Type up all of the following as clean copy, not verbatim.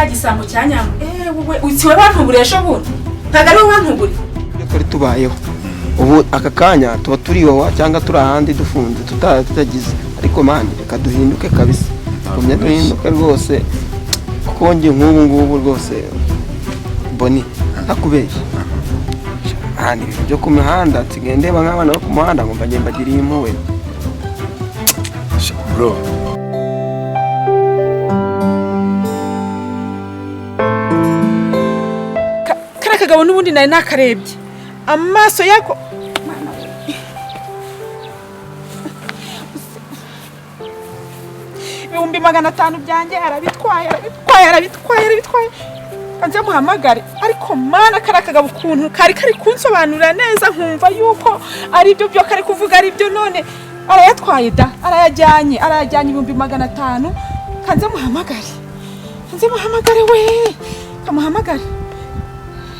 Cya gisambo cya nyamba, wowe si we wantuburiye ejo bundi? Ntabwo ari wowe wantuburiye? Ibyo twari tubayeho ubu aka kanya, tuba turi iwawa cyangwa turi ahandi dufunze, tutagize. Ariko man, reka duhinduke kabisa, tugumye duhinduke rwose, kuko njye nk'ubu ngubu rwose boni ntakubeshya, ahantu ibintu byo ku mihanda nsigaye ndeba nk'abana bo ku muhanda ngo mbagende mbagiriye impuhwe. Bro. Kariya kagabo n'ubundi nari nakarebye amaso yako. Mana we. 500,000 byanjye arabitwaye, arabitwaye, arabitwaye, arabitwaye. Kanze muhamagare. Ariko mana, kariya kagabo ukuntu kari kari kunsobanurira neza, nkumva yuko ari byo byo kari kuvuga ari byo, none arayatwaye da, arayajyanye, arayajyanye 500,000. Kanze muhamagare, kanze muhamagare we, kamuhamagare.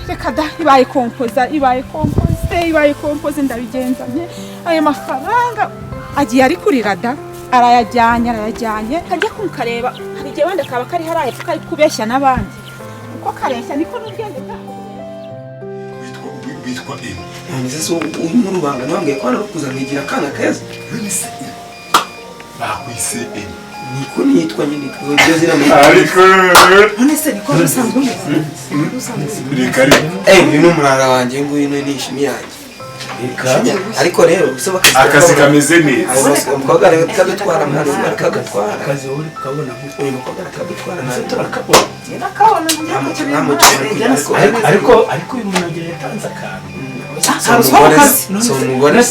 Reka da, ibaye kompoza, ibaye kompoze, ibaye kompoze. Ndabigenza nte? Ayo mafaranga agiye ari kurira da, arayajyanye, arayajyanye. Kajya kumukareba, hari igihe wenda kaba kari hariya hepfo kari kubeshya n'abandi. Uko kareshya niko n'ubwenge bwako. Witwa Emi? None se uyu n'urubanga ntiwambwiye ko hano kuza nkigira akana keza? None se bakwise Emi? Niko nitwa nyine, iryo zina muri Ariko None se niko usanzwe umeze? Reka reka. Eh, uyu ni umurara wanjye, nguyu ni ishimi yanjye. Ariko rero usaba akazi. Akazi kameze neza. Umukobwa rero kadutwara mwana, umwana kadutwara. Akazi wowe uri kukabona gute? Uyu mukobwa arakadutwara. Ese turakabona? Nakabona ngiye. Ariko uyu muntu agira yatanze akantu. Ruswa mu kazi. Si umugore.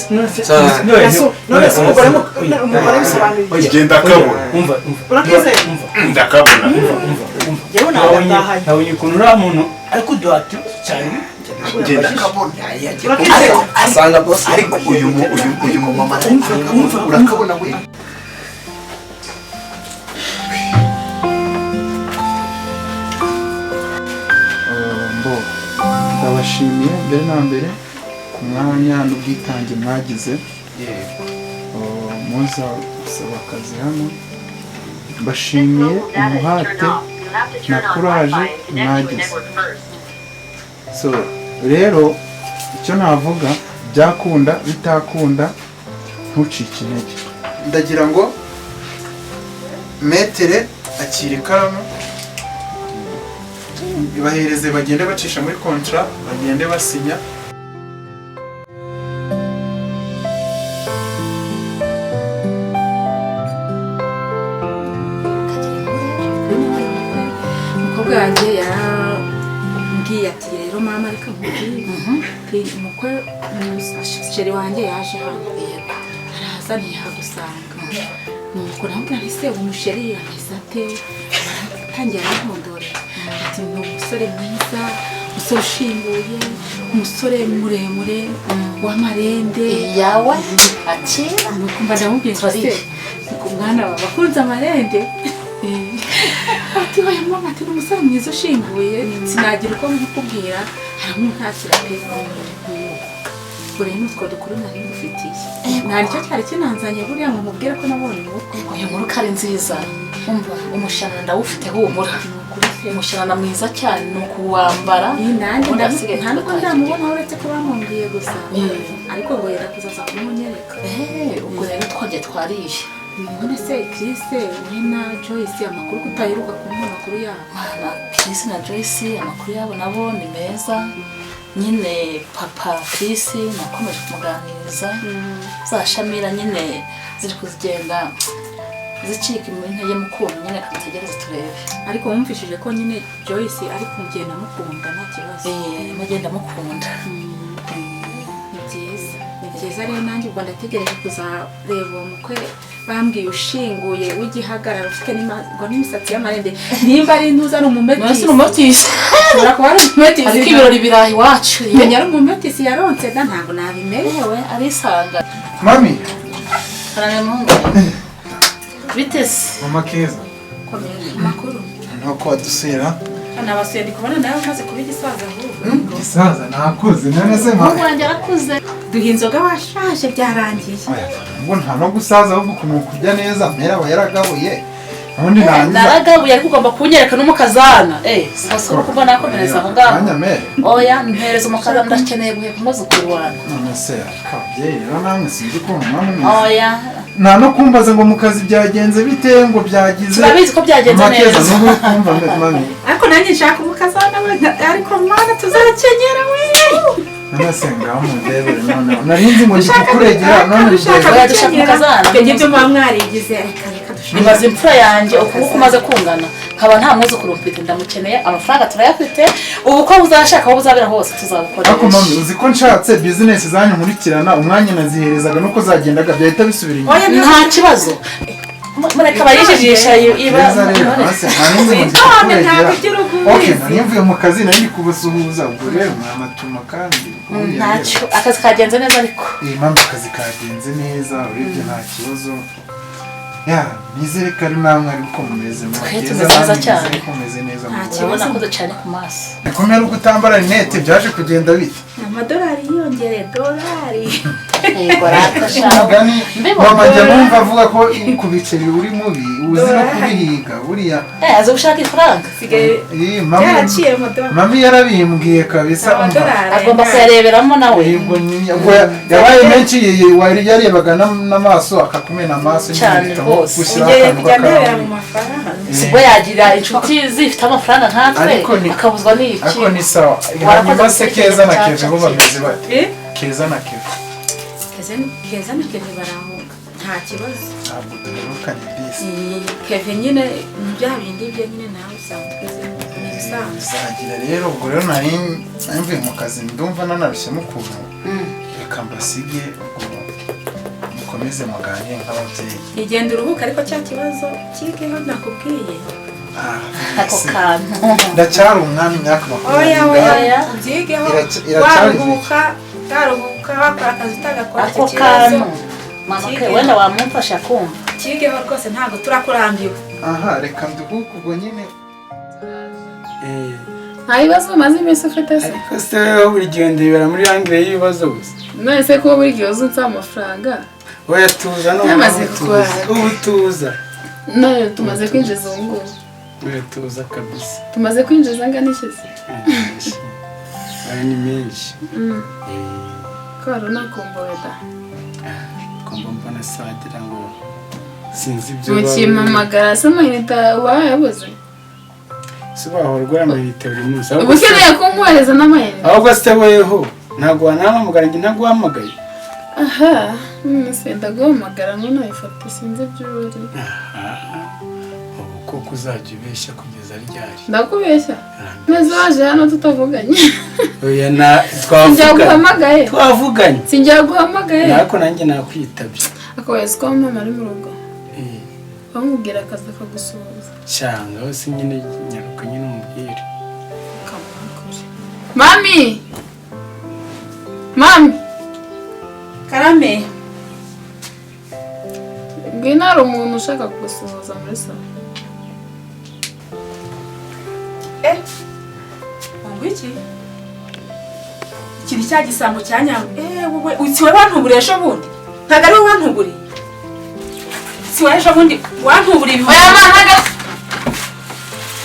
None se umugore bisobanuye iki? Genda akabona. Umva, umva. Urakizeye? Umva. Ndakabona. Umva, umva, umva. Yewe ntabwo atahanye. Nabonye ukuntu uriya muntu ari kuduhata cyane. Genda akabona. Urakizeye? Asanga boss. Ariko uyu mu mama, urakabona we. Mbo ndabashimiye mbere na mbere ku mwanya n'ubwitange mwagize muza gusaba akazi hano. Mbashimiye umuhate na courage mwagize. So rero icyo navuga, byakunda bitakunda, ntucike intege. Ndagira ngo metere akira ikaramu ibahereze, bagende bacisha muri contrat, bagende basinya. Umukobwa wanjye yarambwiye ati: "Rero mama, reka nkubwire." Ati, "Umukwe, chéri wanjye yaje hano, araza ntiyagusanga." Nuko namubwira nti: "Se umuchéri ameze ate?" Aratangira arankondorera ati: "Ni umusore mwiza, umusore ushinguye, umusore muremure w'amarende." Yawe akira. Nuko mba ndamubwiye ngo: "Se ku mwana wawe akunze amarende?" Ati: "Oya mama," ati: "Ni umusore mwiza ushinguye, sinagira uko mbikubwira, aramuntakira pe." Ubwo rero nutwo dukuru nari ngufitiye, nta nicyo cyari kinanzanye buriya ngo mubwire ko nabonye umukwe. Uyu nkuru ko ari nziza! Umva, umushanana ndawufite, humura. Umushanana mwiza cyane ni ukuwambara. Iyi nanjye Ubundi ahasigaye nta nubwo tugatangira. ndamubona, uretse ko bamumbwiye gusa, ariko ngo yenda kuzaza kumunyereka. Ubwo rero twagiye twariye. None se Chris, we na Joyce, amakuru kutaheruka kumuha amakuru yabo? Mana, Chris na Joyce amakuru yabo nabo ni meza nyine. Papa Chris nakomeje kumuganiriza, za shamira nyine ziri kuzigenda zicika intege mu kuntu nyine, kadutegereze turebe. Ariko wumvishije ko nyine Joyce ari kugenda amukunda nta kibazo? Eh, mugenda mukunda. Ni byiza, ni byiza. Rero nanjye ubwo ndategereje kuzareba uwo mukwe bambwiye ushinguye w'igihagararo, ufite ngo n'imisatsi y'amarende, nimba ari intuza ari umumetisi. Mwese umumetisi. Ushobora kuba ari umumetisi. Ariko ibirori biraha iwacu. Menya ari umumetisi yaronse da, ntabwo nabimenya. Yewe, arisanga. Mami. Karame muhungu, bitese? Mama Keza. Amakuru? Nuko wadusera. Nabasuye, ndi kubona nawe umaze kuba igisaza ahubwo. Gisaza? Nakuze, none se ma? Umuhungu wanjye arakuze. Duha inzoga, washaje byarangiye. Oya, ubwo nta no gusaza, ahubwo ukuntu kurya neza mpera aba yaragabuye. Ubundi nanjye Naragabuye, ariko ugomba kunyereka n'umukazana. Sasa uri kumva nakomereza aho ngaho. Mwanya mere. Oya, mpereza umukazana, ndakeneye guheka umwuzukuru wanjye. None se akabyeyi rero namwe sinzi ukuntu mwamumeze. Oya. Nta no kumbaza ngo mu kazi byagenze bite, ngo byagize. Turabizi ko byagenze Mama Keza, neza. n'ubu uri kumva mami. Ariko nanjye nshaka umukazana we, ariko mwana tuzakenyera we. None se ngaho mundebere noneho. Nari nzi ngo ndi kukuregera none Dushaka ndebere. Oya, dushaka umukazana. Ibyo ngibyo muba mwarigize, reka reka dushaka. Nibaza imfura yanjye ukuboko umaze kungana, nkaba nta mwuzukuru mfite, ndamukeneye. Amafaranga turayafite, ubu ko uzashaka aho buzabera hose tuzabukoresha. Ariko mami, uzi ko nshatse bizinesi zanyu nkurikirana umwanya naziherezaga nuko zagendaga byahita bisubira inyuma. Oya, Nta kibazo, mureka abayijijisha iba. Keza rero, hasi nari nzi ngo ndi Witonde, ntabwo kukuregera. ugira ugubizi. Okay, nari mvuye mu kazi, nari ndi kubasuhuza, ubwo rero mwamatuma kandi. Buriya rero. Ntacyo, akazi kagenze neza ariko. Mama, akazi kagenze neza, urebye nta kibazo. Ya, nizere ko ari namwe ariko mumeze Twe neza. tumeze neza Namwe cyane. nizere ko mumeze neza. Nta Mu Urabona ko ducanye ku maso. Ko mperuka utambara rinete byaje kugenda bite? Amadolari yiyongereye, dolari. Yego rata shawe. Umugani Mbibona. mama njya numva avuga ko ku biceri uri mubi, uzi no kubihiga buriya. Azi gushaka ifaranga. Sigaye Mami, byaraciye amadolari. mami yarabimbwiye kabisa, umva. Amadolari. Agomba kuyareberamo nawe. Yego, ubwo yabaye menshi, wari yarebaga n'amaso akakumena amaso nyine Cyane uhitamo rwose. gushyiraho Ngiye akantu kujya ndebera k'akarahuri. mu mafaranga. Sibwo yagira inshuti zifite amafaranga nkatwe Ariko ni- akabuzwa n'iki? Ariko ni sawa. Warakoze Hanyuma se Keza na gukurikira Keve bo bameze bate? Eh? Keza na Keve. Keza na Keve baraho nta kibazo. Ntabwo duherukanye disi. Keve nyine ni bya bindi bye nyine nawe usanzwe uzi, ni ibisanzwe. Bizagira rero, ubwo rero nari mvuye mu kazi ndumva nanarushyemo ukuntu. Reka mbasige ubwo mukomeze muganire nk'ababyeyi. Igenda uruhuka, ariko cya kibazo kigeho nakubwiye. Ah, Ako se. kantu. Ndacyari umwami imyaka Oya 20. oya, ubyigeho. Iracyari Waruhuka, utaruhuka, wakora akazi utagakora, icyo Ako kibazo kantu. Mama ke wenda wamumfasha kumva. kigeho rwose, ntabwo turakurambiwe. Aha, reka nduhuke ubwo nyine. Nta bibazo umaze iminsi ufite se? Ariko se wewe buri gihe ndebera muri angire y'ibibazo gusa. None se ko buri gihe uzutse amafaranga? Oya tuza no Yamaze ubu tuza. kukwaka. Ubu tuza. None tumaze kwinjiza ubu ngubu. Oya tuza kabisa. Tumaze kwinjiza angana iki se? Menshi. Aya ni menshi. Ko wari unakumbuwe da. Kumva mbona se wagira ngo sinzi ibyo baba- Mukimpamagara se amayinite uba wayabuze? Si wahora ugura amayinite buri munsi. Uba Ahubwo se- ukeneye kunkohereza n'amayinite? Ahubwo se weho ntabwo wanampamagara, njye ntaguhamagaye. Aha, none se ndaguhamagara ngo nayifate, sinzi ibyo uri. Ubu koko uzajya ubeshya kugeza ryari? Ndakubeshya? Neza waje hano tutavuganye. Oya na Sinjya twavuganye. guhamagaye. Twavuganye. Sinjya guhamagaye. Nako nanjye nakwitabye. Akabaye ko mama ari mu rugo. Bamubwira akazi akagusuhuza. Cyangwa hose nyine nyaruka nyine umubwire. Mami! Mami! Karame. Ngwino, hari umuntu ushaka kugusuhuza muri salo. Ngo iki? Iki ni cya gisambo cya nyangwe. Wowe si wowe wantuburiye ejo bundi? Ntabwo ari wowe wantuburiye. Si wowe ejo bundi wantuburiye ibihumbi. Oya mama, ntabwo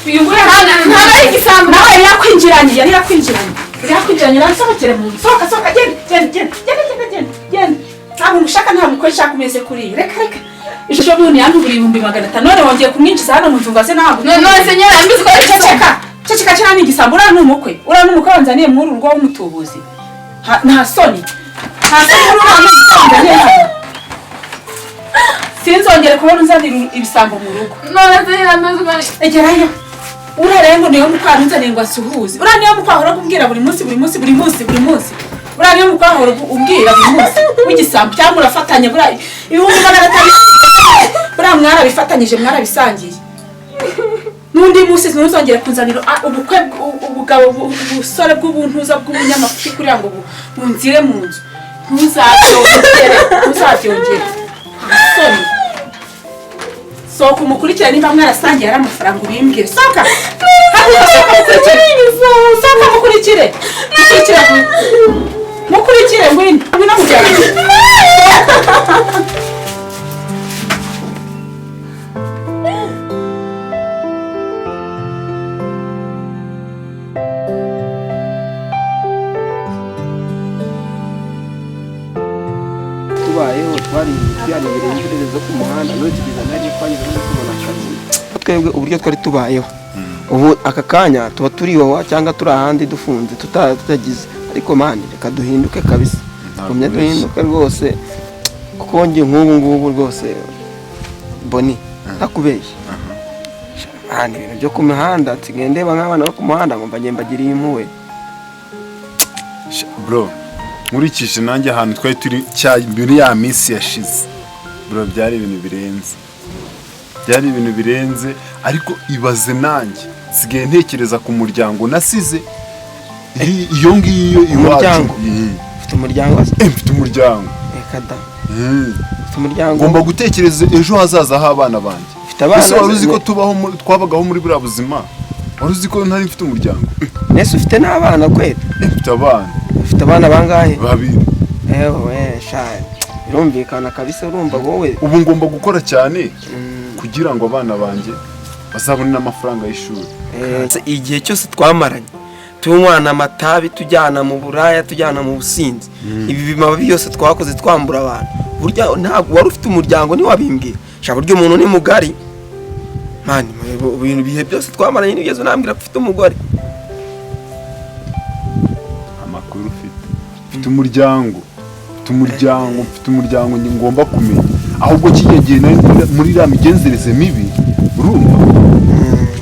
Uyu nguyu ntabwo ari igisambo. Nawe yari yakwinjiranye, yari yakwinjiranye. Yari yakwinjiranye, aransohokere mu nzu. Sohoka, sohoka, genda, genda, genda, genda, genda, genda, genda. Ntabwo ngushaka, nta mukwe nshaka umeze kuriya. Reka, reka. Ejo bundi yantuburiye 500,000, none wongeye kumwinjiza hano mu nzu ngo aze nawe. None se nyine mbizi ko ari igisambo. Ceceka, ceceka, kiriya ni igisambo, uriya ni umukwe. Uriya ni umukwe wanzaniye muri uru rugo w'umutubuzi. Nta soni. Nta soni, uriya ni umukwe wanzaniye hano. Sinzongere kubona unzanira ibisambo mu rugo. None se nyine mbizi ko ari Egerayo. Uriya rero ngo niyo mukwe wanzaniye ngo asuhuze. Uriya niyo mukwe ahora kumbwira buri munsi, buri munsi, buri munsi, buri munsi. Uriya niyo mukwe ahora umbwira buri munsi. W'igisambo cyangwa murafatanya buriya 500,000. Buriya mwarabifatanyije, mwarabisangiye. N'undi munsi ntuzongere kunzanira ubukwe, ubugabo, ubusore bw'ubuntuza bw'umunyamafuti kuriya ngo bunzire mu nzu. Ntuzabyongere, ntuzabyongere. Soni. Sohoka umukurikire, niba mwarasangiye ari amafaranga ubimbwire. Sohoka! Haguruka, sohoka mukurikire. Sohoka mukurikire. Mukurikire. Mukurikire ngwino. Ngwino mujyane. Twari twaribereye inzererezi zo ku muhanda, none tugeze n'agiye twanyuze no tubona akazi. Twebwe uburyo twari tubayeho, ubu aka kanya tuba turi iwawa cyangwa turi ahandi dufunze, tutagize. Ariko man, reka duhinduke kabisa. Tugumye duhinduke rwose, kuko njye nk'ubu ngubu rwose, Boni, ntakubeshye, man, ibintu byo ku mihanda nsigaye ndeba nk'abana bo ku muhanda ngo mbagende mbagiriye impuhwe. Bro, nkurikije nanjye ahantu twari turi muri ya minsi yashize, bro, byari ibintu birenze, byari ibintu birenze. Ariko ibaze, nanjye nsigaye ntekereza ku muryango nasize iyo ngiyo iwacu. Umuryango? Ufite umuryango se? Eh, mfite umuryango. Reka da! Ufite umuryango? Ngomba gutekereza ejo hazaza h'abana banjye. Ufite abana? Ese wari uzi ko tubaho twabagaho muri buriya buzima? Wari uzi ko ntari mfite umuryango? Nese ufite n'abana kweli? Eh, mfite abana. Ufite abana bangahe? Babiri. Ewe sha, birumvikana kabisa, urumva wowe. Ubu ngomba gukora cyane kugira ngo abana banjye bazabone n'amafaranga y'ishuri. Igihe cyose twamaranye tunywana amatabi, tujyana mu buraya, tujyana mu businzi, ibi bimabi byose twakoze twambura abantu, burya ntabwo wari ufite umuryango? Ntiwabimbwira sha. Burya umuntu ni mugari, man. Ibintu bihe byose twamaranye nigeze unambwira ko ufite umugore. Amakuru ufite, mfite umuryango, mfite umuryango, mfite umuryango ngomba kumenya. Ahubwo kijya gihe nari muri iriya migenzereze mibi, urumva,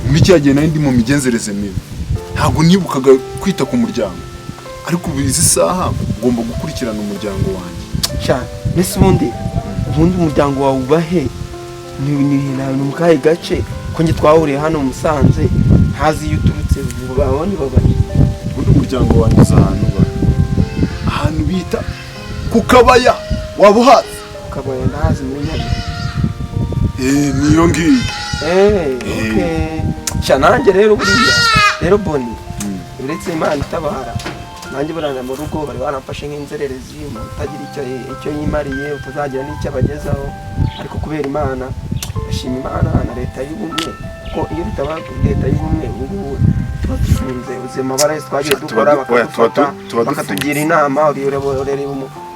muri kiriya gihe nari ndi mu migenzereze mibi, ntabwo nibukaga kwita ku muryango. Ariko ubu izi saha ngomba gukurikirana umuryango wanjye. Sha, mbese ubundi umuryango wawe uba he? Ni mu kahe gace? Ko njye twahuriye hano mu Musanze ntazi iyo uturutse, ubu babone babaye? Ubundi umuryango wanjye uzi ahantu uba, ahantu bita ku Kabaya. Waba uhazi? Kabaya ndahazi, muri Nyabihu. Eh, niyo ngiyo. Eh, okay. Sha, nanjye rero buriya rero, Boni, uretse Imana itabara, nanjye buriya mu rugo bari baramfashe nk'inzererezi, umuntu utagira icyo yimariye, utazagira n'icyo abagezaho. Ariko kubera Imana, ndashima Imana na Leta y'Ubumwe, kuko iyo bitaba leta y'ubumwe, ubu ngubu tuba dufunze. Ubuzima amabara yose twagiye Tuba dukora, oya, tuba bakadufata, tuba dufunze. bakatugira inama. Ureba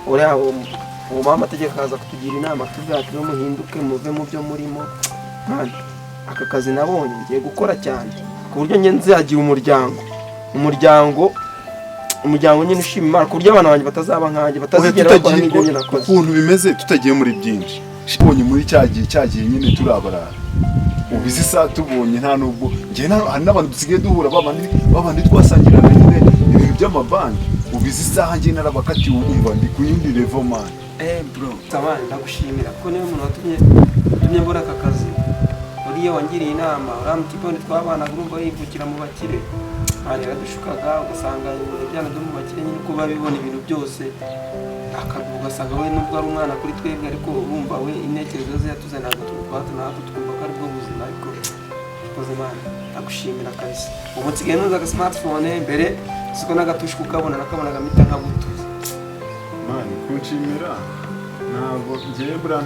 uriya uwo amategeko akaza kutugira inama, atubwira ati: "Muhinduke, muve mu byo murimo." Man, aka kazi nabonye ngiye gukora cyane ku buryo njye nzagira umuryango nyine ushima Imana, ku buryo abana banjye batazaba nkanjye, Oya, batazigera bakora tutagiye nk'ibyo njye nakoze. Ukuntu bimeze, tutagiye muri byinshi, tubonye muri cya gihe nyine turabarara, ubu izi saha tubonye nta nubwo njye hari n'abantu dusigaye duhura, babandi twasangiraga nyine ibintu by'amabanki. Ubu izi saha njye narabakatiwe, umva, ndi ku yindi level, man. Eh bro, Samani, ndagushimira kuko niwe muntu watumye mbona aka kazi. Uriya wangiriye inama, uriya mutipe twabanaga, urumva yivukira mu bakire, man, yaradushukaga, ugasanga ibyana byo mu bakire nyine uko biba bibona ibintu byose, ugasanga we nubwo ari umwana kuri twebwe, ariko urumva we intekerezo ze yatuzanaga hato na hato, twumva ko aribwo buzima. Ariko koze, man, ndagushimira kabisa. Ubu nsigaye ntuza aga smartphone, mbere siko n'agatushi kukabona nakabonaga mpita nkagutuza. Man, kunshimira ntabwo ngewe buriya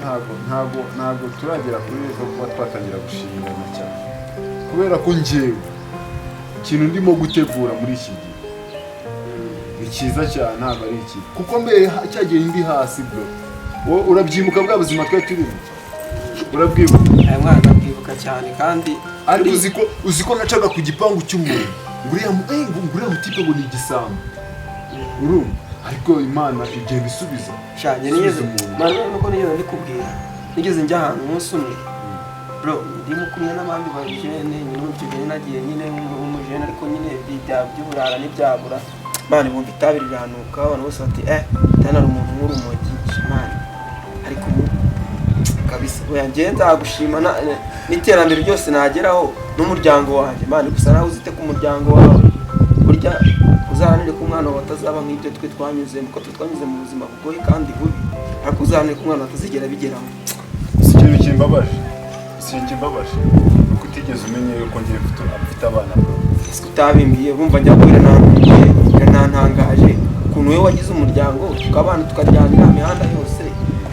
ntabwo turagera kuri level kuba twatangira gushimirana cyane, kubera ko njyewe ikintu ndimo gutegura muri iki gihe ni cyiza cyane, ntabwo ari iki. Kuko mbere cya gihe ndi hasi, bro, wowe urabyibuka bwa buzima twari turimo? Urabwibuka? Aya mwana, ndabwibuka cyane kandi. Ariko uzi ko nacaga ku gipangu cy'umuntu ngo uriya ngo uriya mutipe ngo ni igisambo, urumva? Ariko Imana igenda isubiza Shanye nigeze isubiza umuntu. Man, nuko nigeze mbikubwira, nigeze njya ahantu umunsi umwe, bro, ndimo kumwe n'abandi bajene nyine. Icyo gihe nagiye nyine nk'umujene, ariko nyine ibya by'uburara ntibyabura. Man, bumva itabi riranuka, abantu bose bati: "Eh, tena ari umuntu nk'urumogi." Man, ariko ubu kabisa, oya, njye nzagushima n'iterambere ryose nageraho n'umuryango wanjye. Man, gusa nawe uzite ku muryango wawe. Burya uzaharanire ko umwana wawe atazaba nk'ibyo twe twanyuzemo, kuko twe twanyuze mu buzima bugoye kandi bubi, ariko uzaharanire ko umwana atazigera abigeramo. Si ikintu kimbabaje, si ikintu kimbabaje ni uko utigeze umenya yuko ngiye mfite abana, bro. Ese utabimbwiye? Bumva njya kubwira, nambwiye, biranantangaje ukuntu wowe wagize umuryango, tukabana, tukaryana imihanda yose,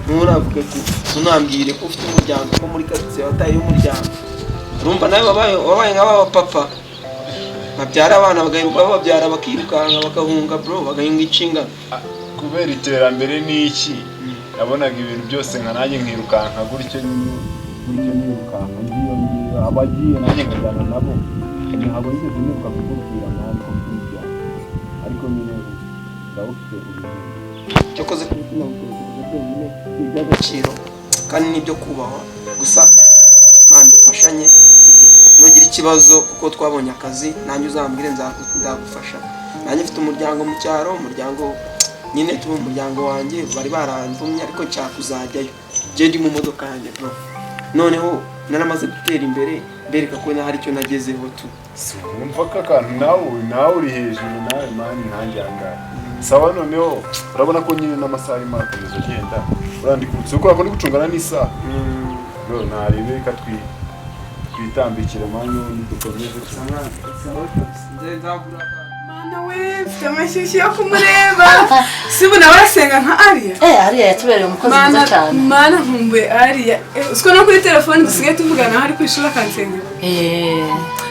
ntunavuge ko, ntunambwire ko ufite umuryango, ko muri karitsiye wataye umuryango. Urumva nawe wabaye nk'aba papa babyara abana, bagaheruka bababyara bakirukanka, bagahunga, bro, bagahinga inshingano. Kubera iterambere ni iki? Nabonaga ibintu byose nka nanjye nkirukanka gutyo nyine, gutyo nirukanka ngiyo ngiyo abagiye nanjye nkajyana nabo. Ntabwo nigeze nibuka kukubwira mwana ko mfite umuryango, ariko nyine ndawufite ubuzima. Cyokoze ku mutima gutekereza byonyine ni iby'agaciro kandi ni ibyo kubahwa. Gusa mwana, dufashanye, sibyo? Nugira ikibazo kuko twabonye akazi, nanjye uzambwire, nzagufasha. Nanjye mfite umuryango mu cyaro, umuryango nyine tuba umuryango wanjye bari baramvumye, ariko nshaka kuzajyayo. Njye ndi mu modoka yanjye, bro, noneho naramaze gutera imbere, mbereka ko hari icyo nagezeho tu. Si wumva ko akantu nawe uri hejuru nawe man, nkanjye ahangaha sawa. Noneho urabona ko nyine n'amasaha arimo arakomeza agenda, urandikutse kubera ko ndi gucungana n'isaha, bro. Narebe reka twitambikire man, ubundi dukomeze. Mana we, mfite amashyushyu yo kumureba. Si ubu nawe arasenga nka Ariya? Eh, Ariya yatubereye umukozi mwiza Mana, cyane. Mana, nkumbuye Ariya. Uziko no kuri telefone dusigaye tuvugana aho ari ku ishuri akansengera.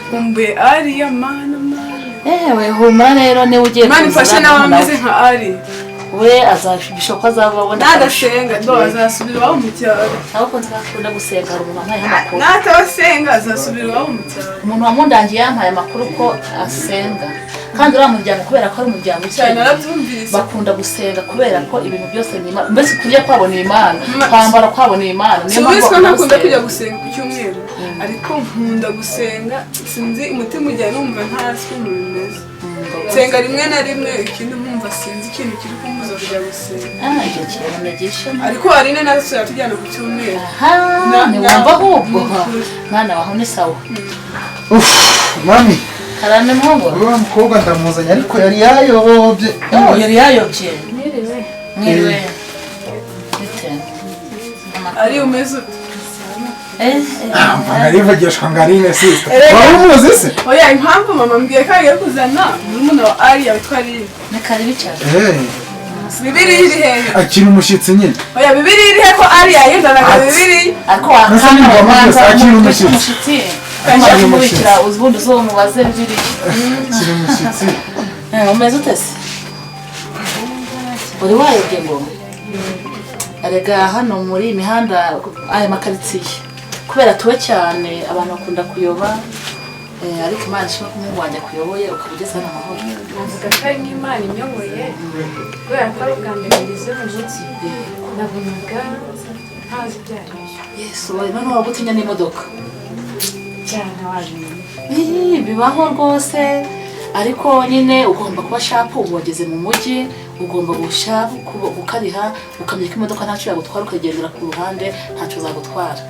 Nkumbuye Ariya, Mana, Mana. Ewe, humura rero, niba ugiye Mana kuza imfashe nawe nawe. ameze nka Ariya. We azabishoboka ko azaba wenda. Nadasenga ndo azasubira iwabo mu cyaro. Ariko nzi ko akunda gusenga, hari umuntu wampaye amakuru. Natabasenga azasubira iwabo mu cyaro. Umuntu wamundangiye yampaye amakuru ko asenga, kandi uriya muryango, kubera ko ari umuryango Cyane. ukennye, Narabyumvise. bakunda gusenga kubera ko ibintu byose ni Imana. Mbese kurya kwabo ni Imana, kwambara kwabo ni Imana, niyo Si mpamvu ubizi ko bakunda ntakunda gusenga. kujya gusenga ku cyumweru, ariko nkunda gusenga. Sinzi, umutima ujya numva ntazi ukuntu bimeze. Nsenga rimwe na rimwe, ikindi nkumva sinzi ikintu kiri kumbuza kujya gusenga. Ah, icyo kintu ni gisha. Ariko hari ne natwe tuzajya tujyana ku cyumweru. Aha. Ntiwumva ahubwo mwana waho ni sawa. Uff, mami. Karame, muhungu. Uriya mukobwa ndamuzanye, ariko yari yayobye. Oh, yari yayobye. Mwiriwe. Mwiriwe, bite? Ari umeze ute? Mva arivugishwa ngo Aline sister. Erega. Wari umuzi se? Oya, impamvu mama mbwiye ko agiye kuzana murumuna wa Ariya witwa Aline. Ni karibu cyane. Eh, Bibiliya iri hehe? Akiri umushyitsi nyine. Oya, Bibiliya iri he ko Ariya yizanaga Ati. Bibiliya? Ariko Nasa ni ngombwa byose, akiri umushyitsi. Umushyitsi. Akiri Kumubikira ubundi uzomubaze Bibiliya. Akiri umushyitsi. Eh, umeze ute se? Uri wayobye ngo erega hano muri iyi mihanda, aya makaritsiye, kubera tuwe cyane, abantu bakunda kuyoba. Ariko Imana ishimwe ko umuhungu wanjye akuyoboye, ukaba ugeze hano amahoro. Navuga ko ari nk'Imana inyoboye, kubera ko ari ubwa mbere ngeze mu mujyi, nabonaga ntazi ibyo ari byo. Yesu we, noneho waba utinya n'imodoka? Cyane, wabimenya. Ih, bibaho rwose, ariko nyine ugomba kuba sharp. Ubu wageze mu mujyi, ugomba gushapu ukariha, ukamenya ko imodoka ntacyo yagutwara, ukagendera ku ruhande, ntacyo zagutwara.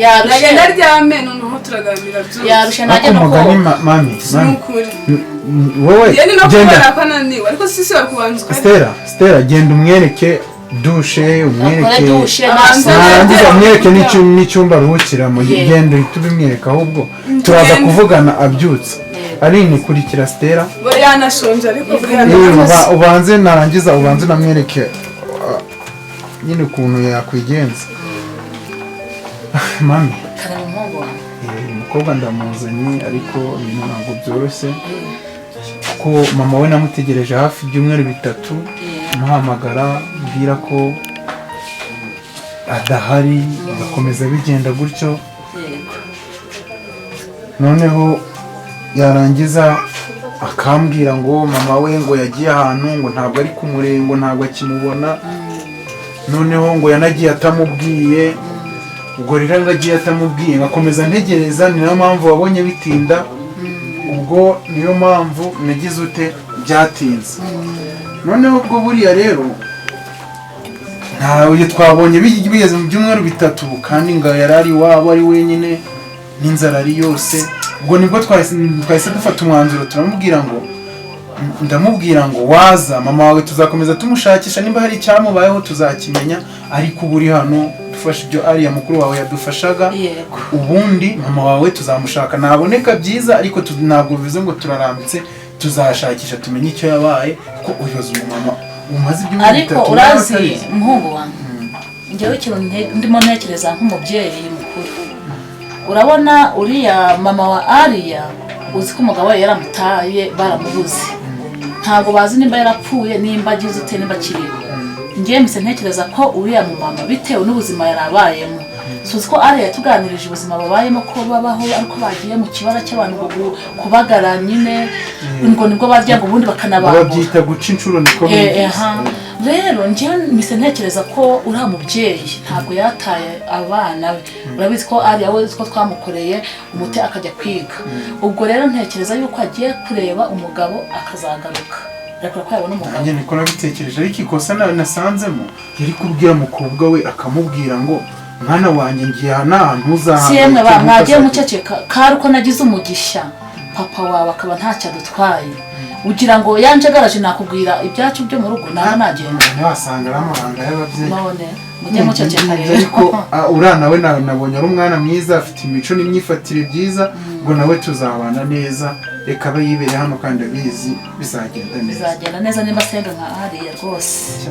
Yarushe. Nagenda aryame, noneho turaganira byose. Yarushe, najya Ariko no umugani koga. mami, Si mami. ukuri. Wowe Njye ni no genda. kubona ko ananiwe, ariko sisi bari kubanza ukarya. Stella, Stella, genda umwereke douche, umwereke. Akore douche. Abanza. Narangiza umwereke n'icyumba aruhukiramo. Yego. Genda uhite ubimwereka, ahubwo turaza Tugende. kuvugana abyutse. Yego. Aline, kurikira Stella. We yanashonje, ariko buriya Ubanze narangiza ubanze unamwereke nyine ukuntu yakwigenza, mami. Karame, umuhungu wawe. Umukobwa ndamuzanye, ariko ibintu ntabwo byoroshye, kuko mama we namutegereje hafi ibyumweru 3, muhamagara mbwira ko adahari, bigakomeza bigenda gutyo. Noneho yarangiza akambwira ngo mama we ngo yagiye ahantu, ngo ntabwo ari kumureba, ngo ntabwo akimubona. Noneho ngo yanagiye atamubwiye. Ubwo rero ngo agiye atamubwiye, ngakomeza ntegereza. Ni nayo mpamvu wabonye bitinda. Ubwo niyo mpamvu nagize ute, byatinze. Noneho ubwo buriya rero ntawe twabonye, bigeze mu byumweru 3, kandi ngo yari ari iwabo ari wenyine, n'inzara ari yose. Ubwo nibwo twahise dufata umwanzuro, turamubwira ngo, ndamubwira ngo waza, mama wawe tuzakomeza tumushakisha, nimba hari icyamubayeho tuzakimenya, ariko ubu uri hano dufashe ibyo ariya mukuru wawe yadufashaga. Ubundi mama wawe tuzamushaka naboneka byiza, ariko ntabwo bivuze ngo turarambitse. Tuzashakisha tumenye icyo yabaye, kuko uyoza umumama umaze ibyumweru Ariko 3 urazi, nawe atabizi. Muhungu wanjye, njyewe ikintu ndimo ntekereza nk'umubyeyi mukuru, urabona uriya mama wa Ariya, uzi ko umugabo we yaramutaye, baramubuze, ntabwo bazi nimba yarapfuye, nimba agize ute, nimba akiriho. Ngewe mpise ntekereza ko uriya mumama, bitewe n'ubuzima yari abayemo, suzi ko ariya yatuganirije ubuzima babayemo, ko babaho ariko bagiye mu kibara cy'abantu ngo kubagara nyine, ngo nibwo barya, ngo ubundi bakanabambura. Babyita guca inshuro, niko Eh, bumvise. aha. Rero njyewe mpise ntekereza ko uriya mubyeyi ntabwo yataye abana be. Urabizi ko ariya we ko twamukoreye umuti akajya kwiga. Ubwo rero ntekereza yuko agiye kureba umugabo akazagaruka, arakora ko yabona umugabo. Nanjye niko nabitekereje, ariko ikosa nasanzemo, yari kubwira umukobwa we, akamubwira ngo: "Mwana wanjye, ngiye aha n'ahantu, Si yemwe ba, mwagiye ntuzahangayike." Muceceka kari uko nagize umugisha, papa wawe akaba ntacyo adutwaye. Ugira ngo yanjagaraje nakubwira ibyacu byo mu rugo, naba nagenda. Ntiwasanga ari amabanga y'ababyeyi. None mujye muceceka rero. Ariko uriya nawe nabonye ari umwana mwiza, afite imico n'imyifatire byiza, ngo nawe tuzabana neza. Reka abe yibereye hano kandi abizi bizagenda neza. Bizagenda neza nimba asenga nka hariya rwose.